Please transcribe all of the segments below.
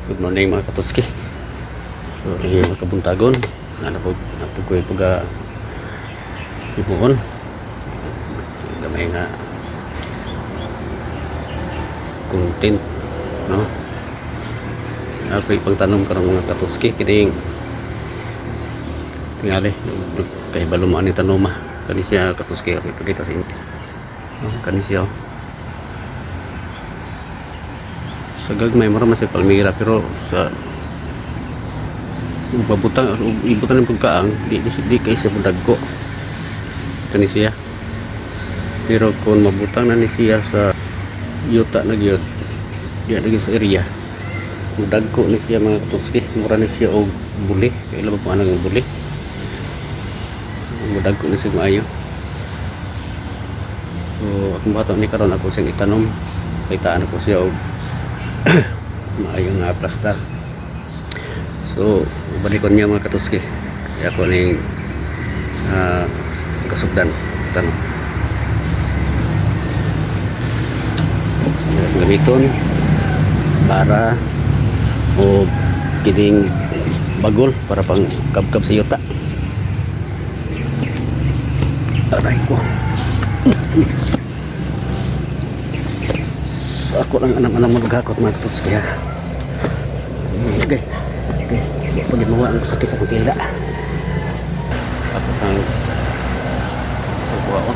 Good morning, mga katuski. So, mga kabuntagon. Ano po ko yung pag himuon. Gamay nga content, no? Ako ipangtanom karong, mga katuski, kining tingali kahibalo mo ani tanoma. Kani siya, katuski, ako ipakita sa inyo. Oh, kani siya, oh. Sa gagmay mura man siya palmira, pero sa babutang, ibutang ng pagkaang, di kay siya dagko. Kani siya, pero kung mabutang na ni siya sa yuta na gyud diya na gyud sa area, dagko ni siya, mga katuski. Mura ni siya og buli. Kaila ba po anang buli? Mudagko ni siya maayo. So akong bato ni karon, ako siyang itanom. Kitaan ako siya og maayo nga plaster. So balikon niya, mga katuski, kaya ako ning kasugdan tanong. Gamiton para o kining bagol para pang kabkab sa yuta. Aray ko. So, ako lang anam-anam maghakot, mga katuski, ha. Okay, pag mawa ang sakit sa akong tila. Tapos ang kuha ko.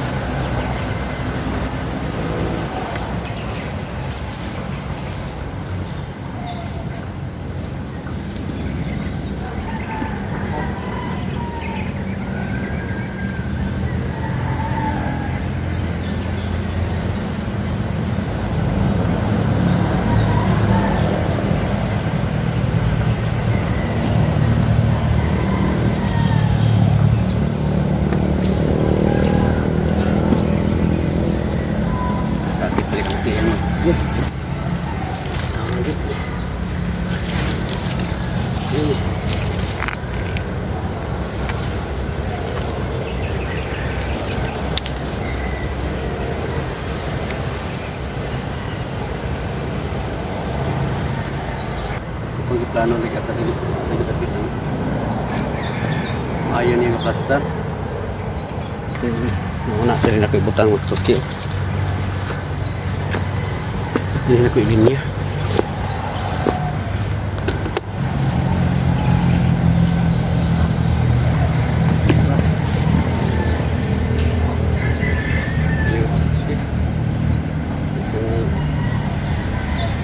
Sakit ulit ang tiyan mo. Sige. Tama. Sige. Itong giplano ni sa dili sa gitapit ang maayo niya nga plaster. Una, dili na ko ibutang, mga katuski. Dili na ko ilinya. Sige.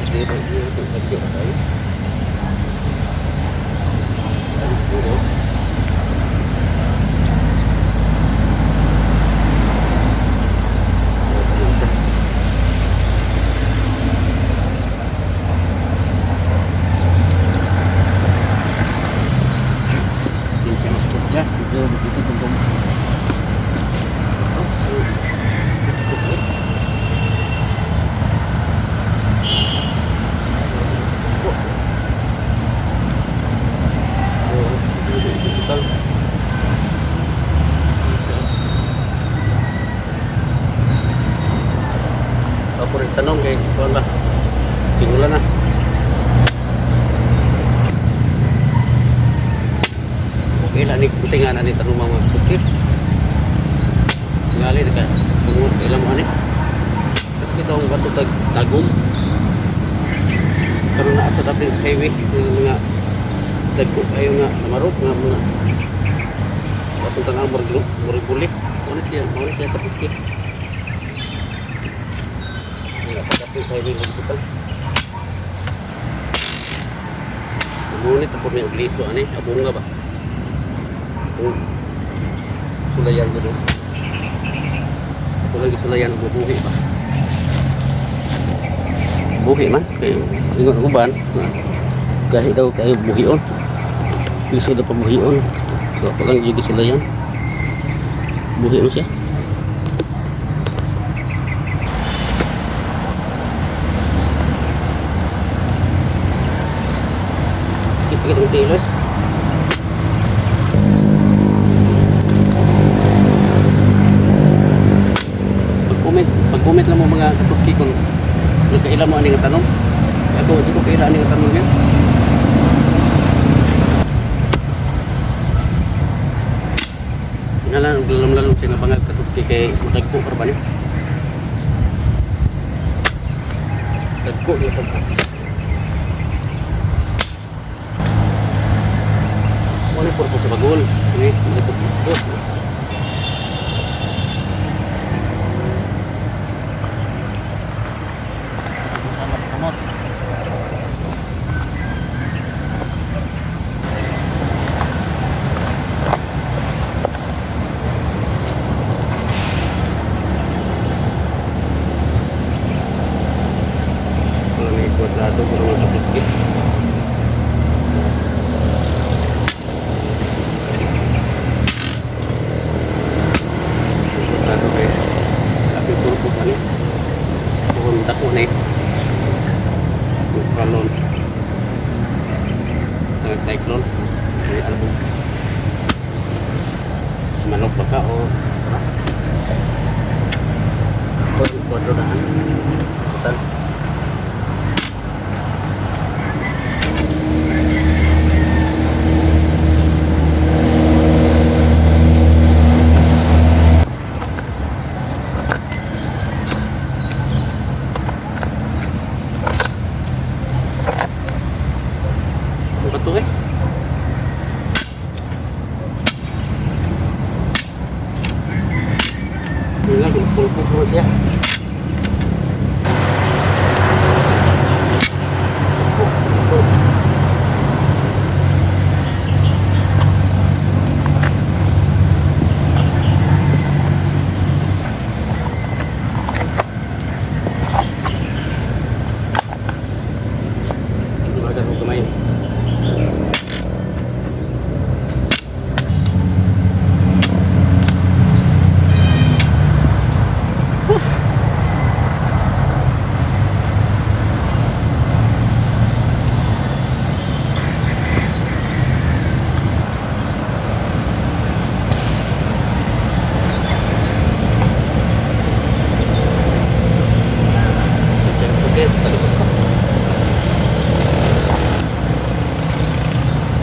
Sige, tagyo tayo. Ay, siguro. Isa. Sinsya mas po siya. Ito, dito kung So, Ako rin tanong kay kuan ba? Tingulan na. Okay lang ni putingan ni tanong, mga kusir. Ngali na ka. Tungod kay mo ani. Ito ang bato tag tagum. Pero naa sa dating sa highway yung mga dagko kayo nga namarok nga mga batong tanang murag murag buli. Mo siya katuski. Nga pagdating sa highway magbutang. Ngunit ako may obliso ani, abunga ba? Kung sulayan ko doon. Ako lang sulayan og buhi ba. Buhi man kay ingon ang uban. Gahi daw kayo buhion. Liso daw pa buhion. So ako lang yung sulayan. Buhi mo siya. Sikit ang tilo eh. Pag-comment lang mo, mga katuski, kung nagkaila mo ani nga tanong. Ako, di ko kaila ani nga tanong yan. Kay kay mudagko para ba ni? Dagko yung tagpas. Wala purpose sa bagol. Ini, wala purpose. Salamat kamot. Wala may kwadrado, wala mga kapiski. Kwadrado kay api purpose ani. Kung dako na eh. Kalon. Cyclone. Ay, ano po? Manok ba ka o sarap? Kwadro daan. Total. Ang bato eh. Yun lang, pulpok mo siya. Pulpok, pulpok. Lumagan mo kamay.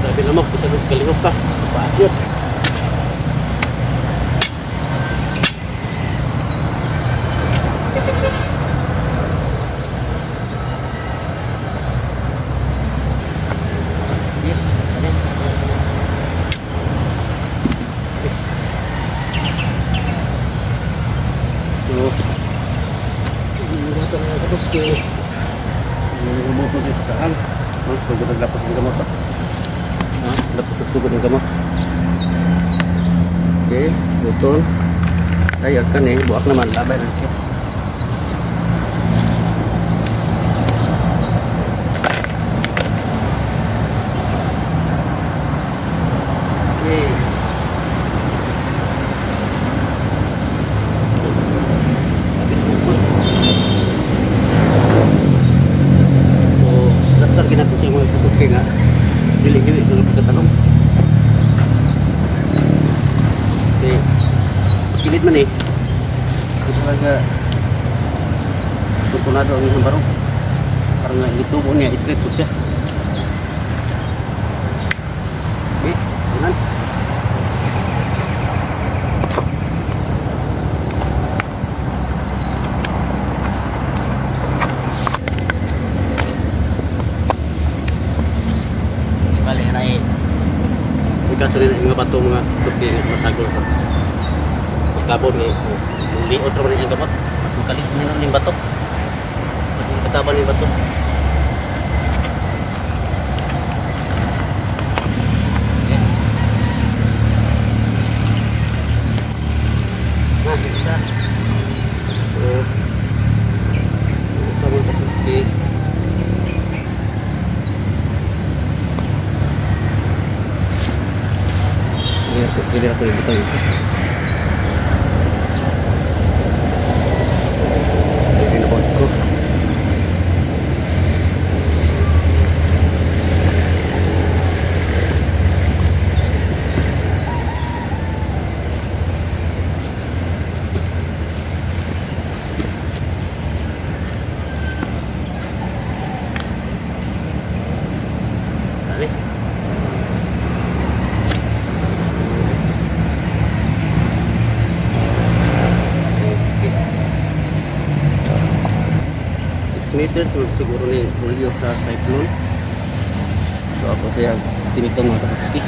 Sabi lamok, bisa kalihok ka. Paakyat. So, ito mga katutski. Lumot na tayo sa kaan. No, sugod ang lapos ng gamot. Ha? Lapos na sugod ng gamot. Okay, butol. Ay, akan eh. Buak naman. Labay na siya. Okay. Lapit ng bukod. So, lastar ginatin siya mga katuski nga. Dili-dili mga pagkatalong. Okay. Kilid man eh. Ito talaga tuntunado ang iyang barong. Parang nga itubo niya, straight po siya. Okay, unan. Bale na eh. May kaso rin ang mga bato, mga tutsi nga masagol sa pagkabon eh. Liot ra man ang gamot. Mas makalit na ning bato. Mas makataban ning bato. Okay. Na, isa. So, isa mga katutsi. Hindi ako yung butang isa. Sinabot ko. Dali. Meters siguro ni Julio sa cyclone. So ako siya estimate mga kapatid.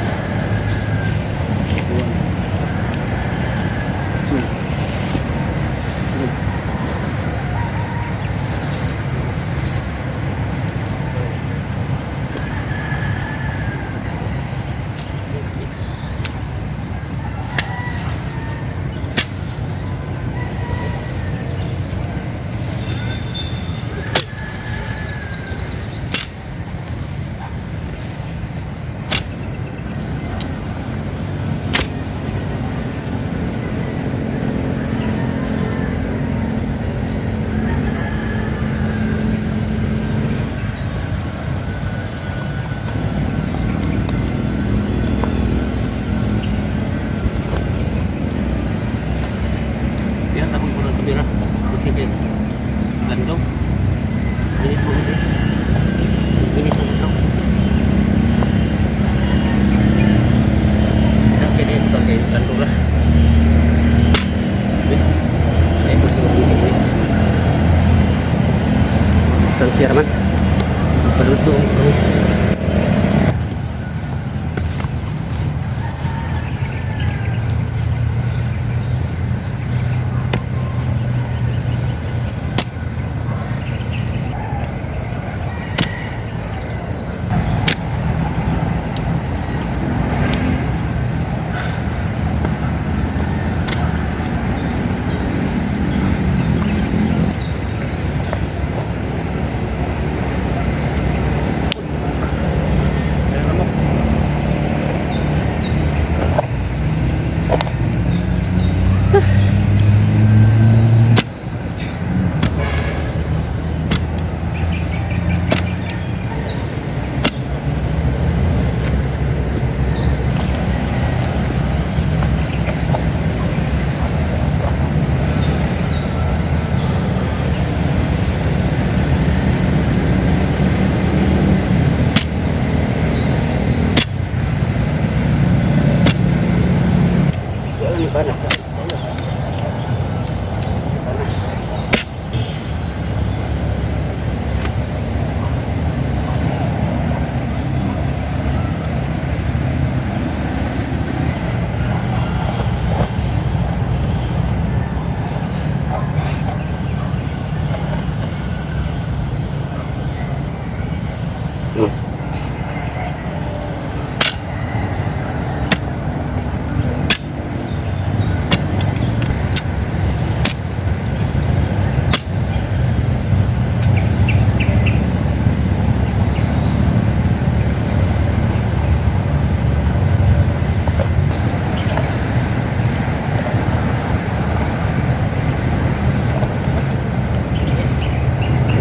1, 2, 3, 6. Yan, ako yung kamera. Kasi gandong. Minit mo ulit. Minit mo ito. Yan, siya na yung kay gandong lah. Eh, ay, mo minit. Saan siya naman? Paluto. Ayan mo. Wala ni panas. Panas.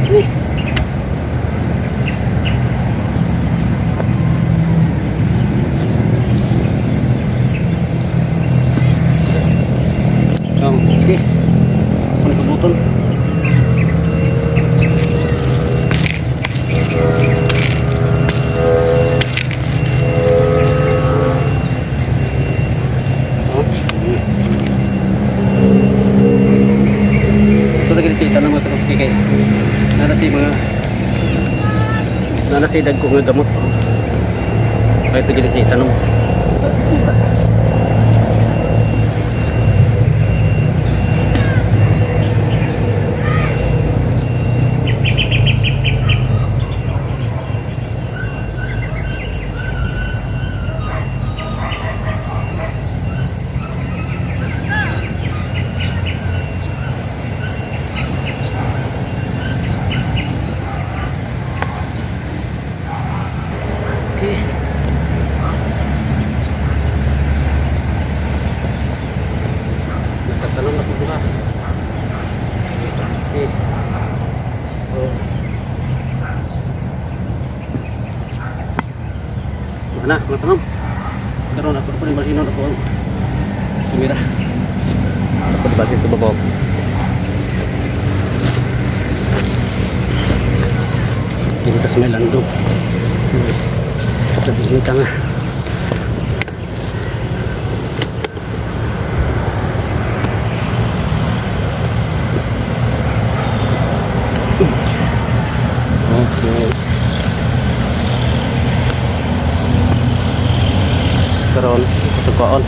Ni. Oh, sige. Ano ko buton? Oh. Ito lagi siya tanong mga kapatid kay. Nara siya mga nara siya dagko nga gamot. Kahit ito siya tanong. Okay. Nagtatanong na po ba? Sige. So, na, matanong. Karon ako pa rin balhinon ako ang kamera. Ako di ba dito babaw? Dito sa may landong. Tapos may tanga. Karon pasukaon.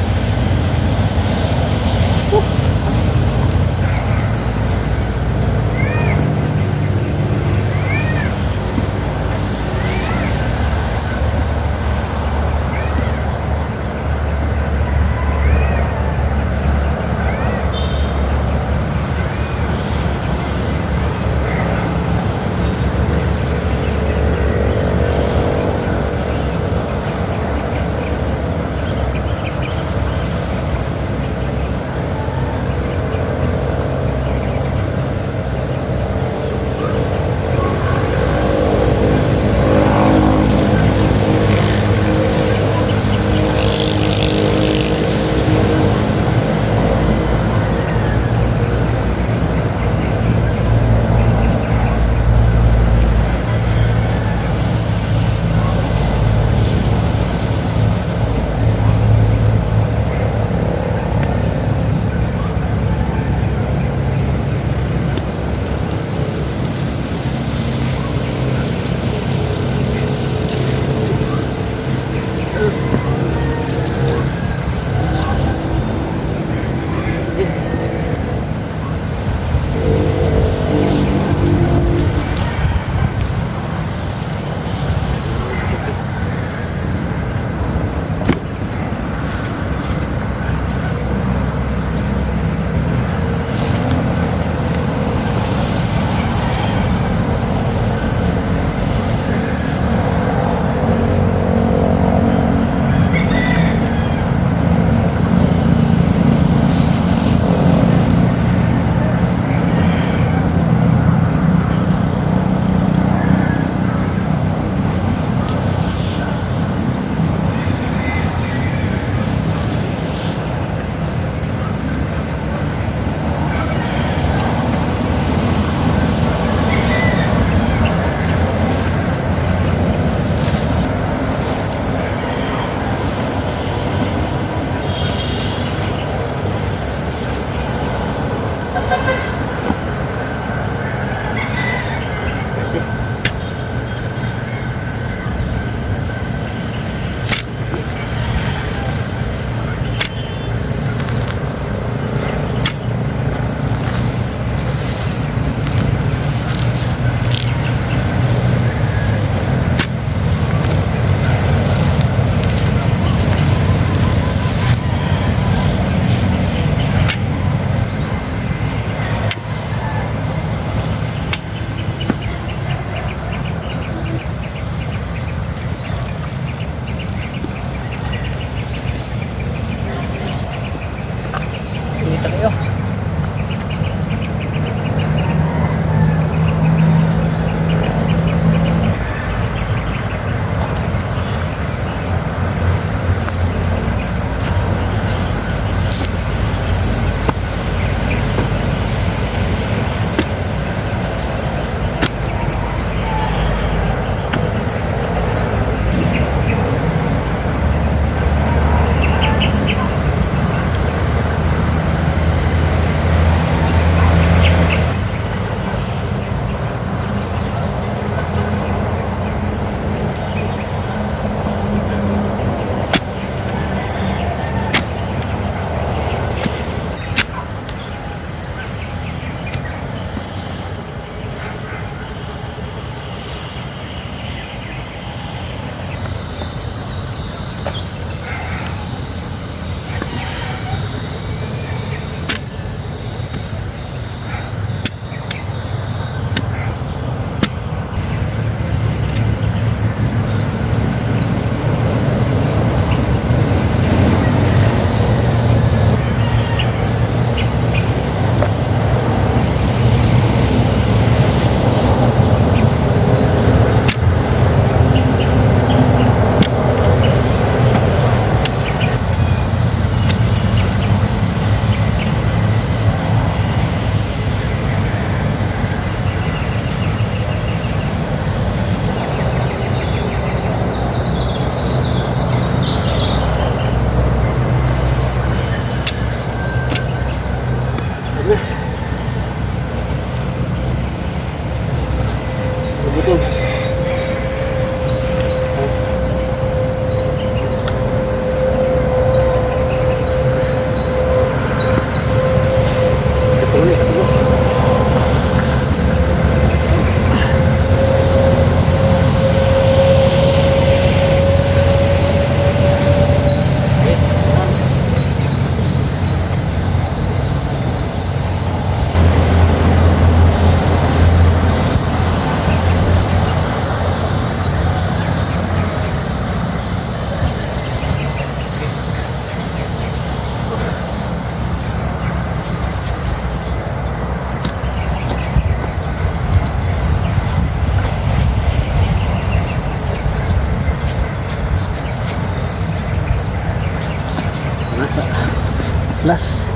Last.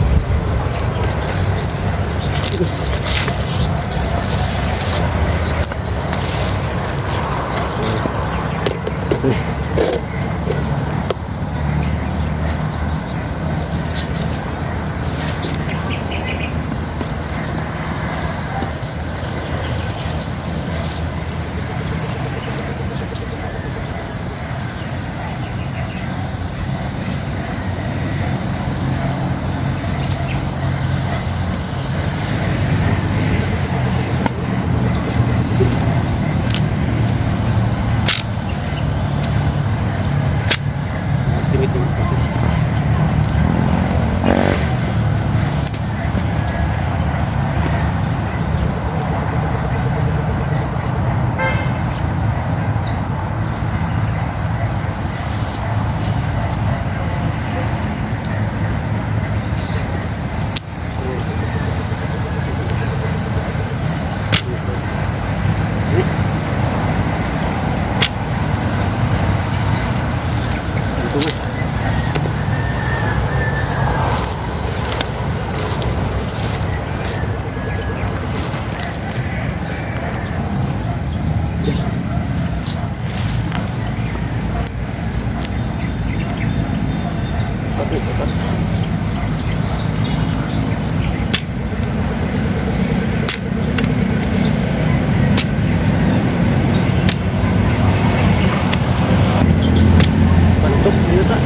Estimate mo kasi. Ito na. Kapit, kapit. Pantok, yuta.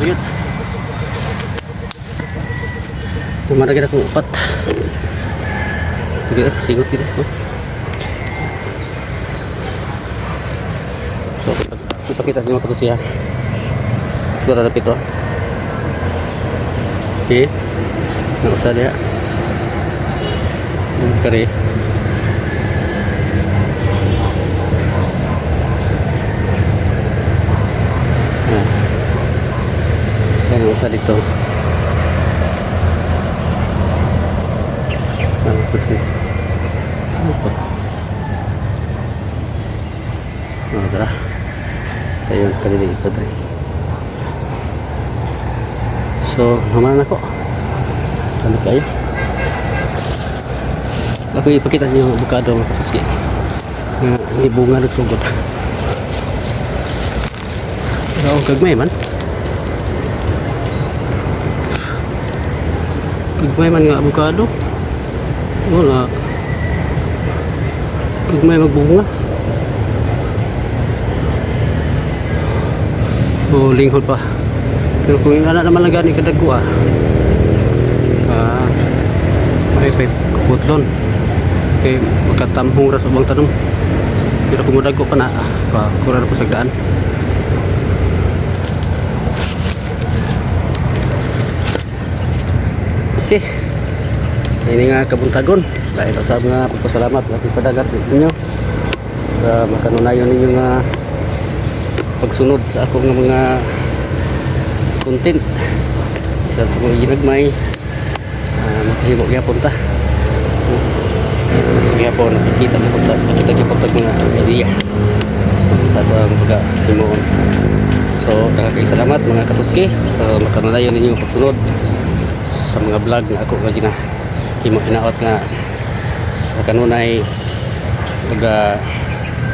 Yun. Tumaragin ako upat. Sige, sigot kita. Oh. So, ipakita sa inyo ito siya. Siguro tatapit to. Okay. Nausa diha. Kare. Ah. Yan ang usa dito. Ah, kasi. Ano to? Ah, tara. Tayo kanina isa tayo. So, humanan ako. Salamat kayo. Ako ipakita niyo ang avocado, mga katuski. Nga hindi bunga nagsugod. Pero ang gagmay man. Gagmay man nga avocado. Wala. Gagmay magbunga. O linghod pa. Pero kung yung anak naman lang gani kadagko ah. Ah, may pay kutlon. Kay makatamhong ra sa ubang tanom. Pero kung mudagko pa na, ah, kura na po sagdaan. Okay. Ini nga kabuntagon. Lain sa mga pagpasalamat at padagat ninyo sa makanunayon ninyo nga pagsunod sa ako nga mga content. Bisan sa mga ginagmay, makahimo gyapon ta. So gyapon nakikita gyapon ta, nakita gyapon ta mga idea sa ato ang pagkahimuon. So daghang salamat, mga katuski, sa makanunayon ninyo pagsunod sa mga vlog nga ako nga ginahimo, hinaot nga sa kanunay pag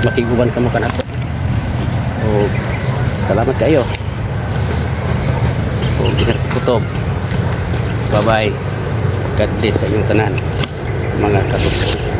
makiguban kamo kanato. O salamat kayo. O kutob. Bye bye. God bless sa inyong tanan, mga katuski.